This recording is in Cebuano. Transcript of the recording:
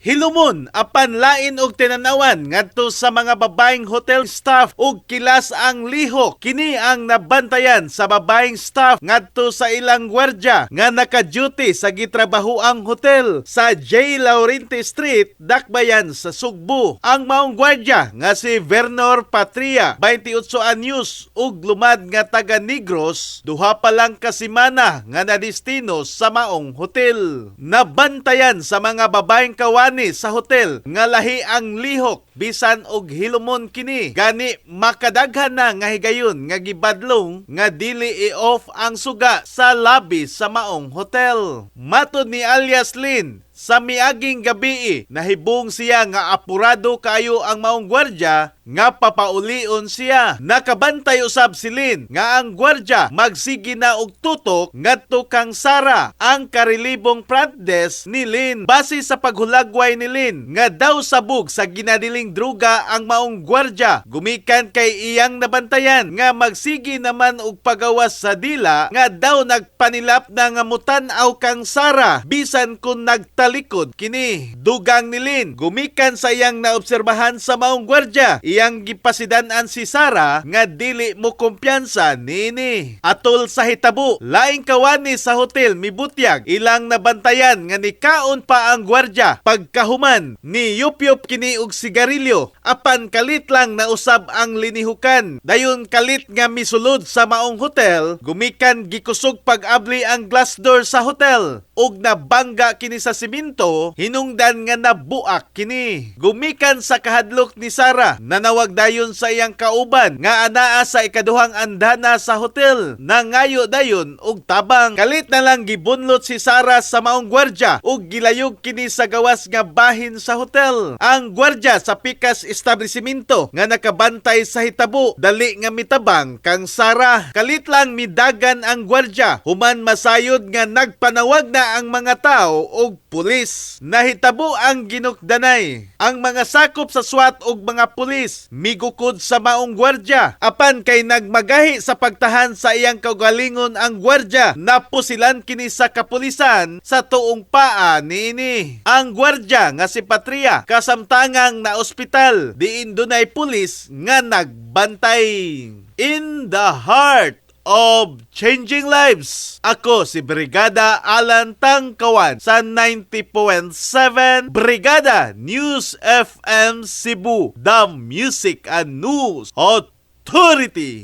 Hilumon apan lain og tinanawan ngadto sa mga babaeng hotel staff ug kilas ang lihok. Kini ang nabantayan sa babaeng staff ngadto sa ilang gwardya nga naka-duty sa gitrabahoang hotel sa J. Laurente Street, Dakbayan sa Sugbo. Ang maong gwardya nga si Vernor Patria, 28 anyos, ug lumad nga taga Negros, 2 pa lang ka semana nga nadistino sa maong hotel. Nabantayan sa mga babaeng kawani sa hotel nga lahi ang lihok bisan og hilumon kini. Gani makadaghan na nga higayon nga gibadlong nga dili i-off ang suga sa lobby sa maong hotel. Matod ni alias Lin, sa miaging gabi, nahibong siya nga apurado kaayo ang maong gwardya nga papaulion siya. Nakabantay usab si Lin nga ang gwardya magsige na og tutok ngadto kang Sara, ang karelibong front desk ni Lin. Base sa paghulagway ni Lin nga daw sabog sa ginadiling druga ang maong gwardya, gumikan kay iyang nabantayan nga magsige naman og pagawas sa dila nga daw nagpanilap na nga mutan-aw kang Sara bisan kung nagtalikod kini. Dugang ni Lin, gumikan sa iyang naobserbahan sa maong gwardya, iyang gipasidan-an si Sara nga dili mo kumpiyansa niini. Atol sa hitabo, laing kawani sa hotel mibutyag ilang nabantayan nga nikaon pa ang gwardya. Pagkahuman, ni yupyup kini og sigarilyo apan kalit lang nausab ang linihukan. Dayon kalit nga misulod sa maong hotel, gumikan gikusog pag-abli ang glass door sa hotel ug nabangga kini sa simento, hinungdan nga nabuak kini. Gumikan sa kahadlok ni Sara, nanawag dayon sa iyang kauban nga anaa sa ikaduhang andana sa hotel. Nangayo dayon og tabang. Kalit na lang gibunlot si Sara sa maong gwardya ug gilayog kini sa gawas nga bahin sa hotel. Ang gwardya sa pikas establishmento nga nakabantay sa hitabo, dali nga mitabang kang Sara. Kalit lang midagan ang gwardya human masayod nga nagpanawag na ang mga tao og pulis. Nahitabo ang ginukdanay. Ang mga sakop sa SWAT ug mga pulis migukod sa maong gwardya. Apan kay nagmagahi sa pagtahan sa iyang kaugalingon ang gwardya, napusilan kini sa kapulisan sa tuong paa niini. Ang gwardya nga si Patria kasamtangang na ospital, diin dunay pulis nga nagbantay. In the heart of changing lives. Ako si Brigada Alan Tangkawan sa 90.7 Brigada News FM Cebu, the Music and News Authority.